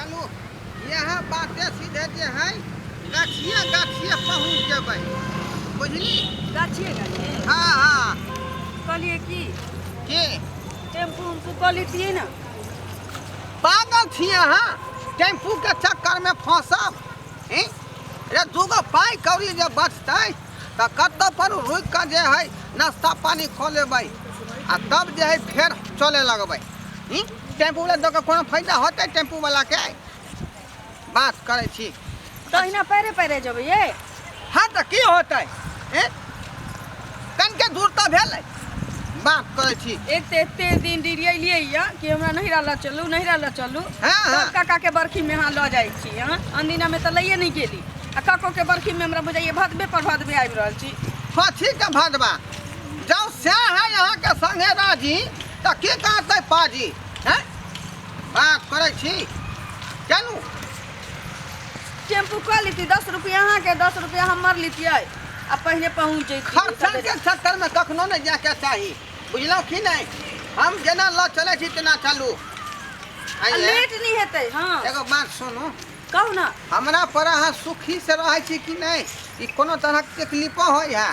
चलू यहाँ बाटे सीधे जे है गाछिए गाछिए पहुँच जेबै, बुझली? गाछिए गाछिए? हाँ हाँ। कहलिए की की टेम्पू उम्पू कऽ लितियै ने। पागल छी अहाँ, टेम्पू के चक्कर में फंसब? हैं रे, दूगो पाइ कौड़ी जे बचतै तऽ कतौ पर रुकि कऽ जे है नाश्ता पानी खो लेबै आ तब जे है फेर चले लगबै। टेम्पू वाला दऽ कऽ कोनो फायदा होतै? टेम्पू वाला के बात करै छी। तहिना पैरे पैरे जेबै ये? हाँ, तऽ की होतै? हैं, कनिके दूर तऽ भेलै, बात करै छी। एक तऽ एते दिन डिरियलियै यऽ कि हमरा नैहरा लऽ चलू, नैहरा लऽ चलू। हाँ। तब काका के बरखी में अहाँ लऽ जाइ छी। हाँ, अनदिना में तऽ लैए नहि गेली आ काको के बरखी में हमरा बुझाइए भदबे पर भदबे आबि रहल छी। कथी के भदवा? जब से है यहाँ के संगे राजी तऽ की कहतै पाजी? हैं, बात करै छी, चलू। टेम्पू कऽ लेती, 10 रुपया अहाँके, 10 रुपया हमर लितियै आ पहिने पहुँच जैतियै। खर्चा के चक्कर में कखनो नहि जायके चाही, बुझलहुँ कि नहि? हम जेना लऽ चलै छी तेना चलू। आ आइये, लेट नहि हेतै। हँ, एगो बात सुनू। कहू ने। हमरा पर अहाँ सुखी से रहै छी कि नहि? ई कोनो तरहक तकलीफो होइ है?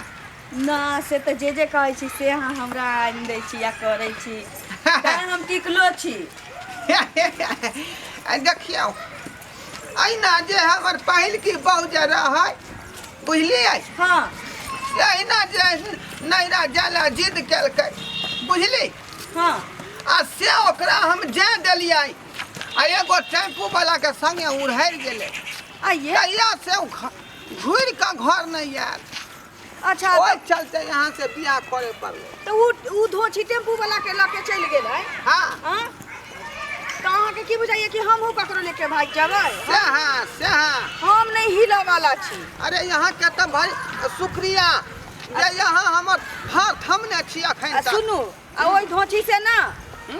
ना, से तऽ जे जे कहै छी से अहाँ हमरा आनि दै छी आ करै छी, तैँ हम टिकलो छी। आ देखियौ, अहिना जे हमर पहिल की बहु जे रहै, बुझलियै? हँ। अहिना जे नैहरा जाय लए जिद केलकै, बुझली? हँ। आ से ओकरा हम जाय देलियै आ एगो टेम्पू वाला के संगे उड़हरि गेलै। आइये? तहिया से ओ घुरि कऽ घर नहि आयल। अच्छा। ओहि चलते यहाँ से बियाह करे पड़लै। तऽ उ धोछी टेम्पू वाला के लऽ के चलि गेलै? हाँ। हाँ, तऽ अहाँके की बुझाइए कि हमहूँ ककरो लेके भागि जेबै? से हाँ, से हाँ। हम नहि हिलऽ वाला छी। अरे, यहाँ के तऽ भाई शुक्रिया जे यहाँ हमर भार थमने छी अखन आ तक। सुनू, आ ओहि धोछी से ना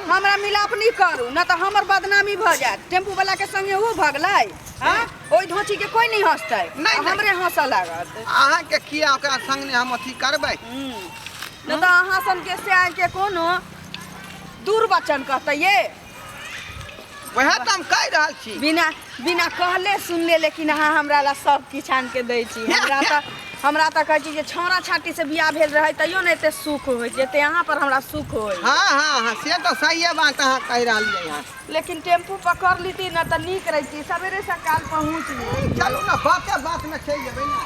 हमरा मिलाप नहि करू, न तऽ हमर बदनामी भऽ जायत। टेम्पू वाला के संगे ओ भगलै। हाँ, ओहि धोछी के कोई नहीं हंसतै। नहि, आ नहि। हमरे हंसऽ लागत। अहाँके किया ओकरा संग नहि हम अथी करबै? नहि तऽ अहाँ सनके से के कोनो दुर्वचन कहतै ये। वएह तऽ हम कहि रहल छी। बिना बिना कहले सुनले, लेकिन अहाँ हमरा ला सब किछु आनि के दै छी। हमरा तऽ कहै छी जे छौड़ा छाटी से बियाह भेल रहै तैयो ने एते सुख होइ जते अहाँ पर हमरा सुख होइ। हाँ हाँ हाँ, से तऽ सहिए बात अहाँ कहि रहलियै हँ। लेकिन टेम्पू पकड़ लीती ने तऽ नीक रहिती, सवेरे सकाल पहुँच जेती। चलू ने, बाते बातमे चलि जेबै ने।